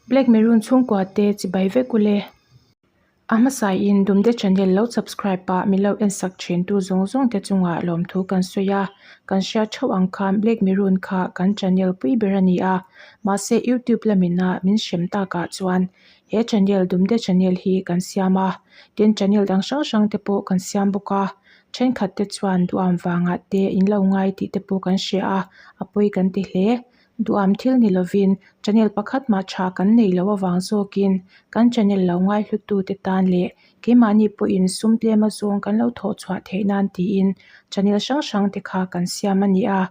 Black Maroon chhungkua te chibai vek ule. A hmasa in Dumde channel lo subscribe a min lo en sak thin tu zawng zawng te chungah lawmthu kan sawi a, kan hriat theuh ang khan Black Maroon kha kan channel pui ber a ni a, mahse YouTube lamin a min hrem takah chuan he channel Dumde channel hi kan siam a, tin channel dang hrang hrang te pawh kan siam bawk a, thenkhat te chuan duham vangah te in lo ngai tih te pawh kan hria a, a pawi kan ti hle. Duham thil ni lovin channel pakhat mah tha kan neih loh avang zawkin kan channel lo ngaihluttute tan leh keimahni pawhin sum tlem azawng kan lo thawh chhuah theih nan tiin channel hrang hrang te kha kan siam a ni a.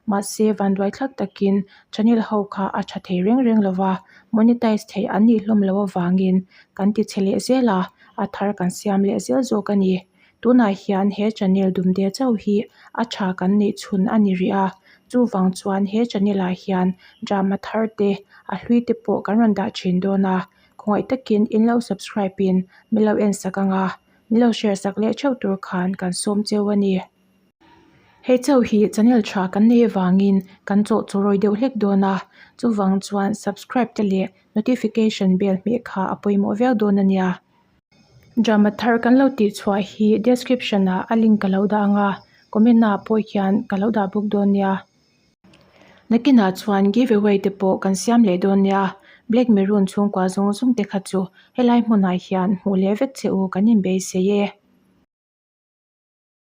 Mahse vanduai thlak takin channel ho kha a tha thei reng reng lova, monetize theih an nih hlawm loh avangin kan ti chhe leh zel a, a thar kan siam leh zel zawk a ni. Tunah hian he channel dumde chauh hi a tha kan neih chhun a ni rih a, chuvang chuan he channel ah hian drama thar te a hlui te pawh kan rawn dah thin dawn a, khawngaih takin in lo subscribe in min lo en sak ang a, min lo share sak leh theuh tur khan kan sawm cheu a ni. Hei chauh hi channel tha kan nei avangin kan chawh chawrawi deuh hlek dawn a, chuvang chuan subscribe te leh notification bell hmeh kha a pawimawh viau dawn a nia. Drama thar kan lo tih chhuah hi description ah a link ka lo dah ang a, comment ah pawh hian ka lo dah bawk dawn nia. Nakinah chuan give away te pawh kan siam leh dawn nia, Black Maroon chhungkua zawng zawng te kha chu helai hmunah hian hmuh leh vek che u kan inbeisei e.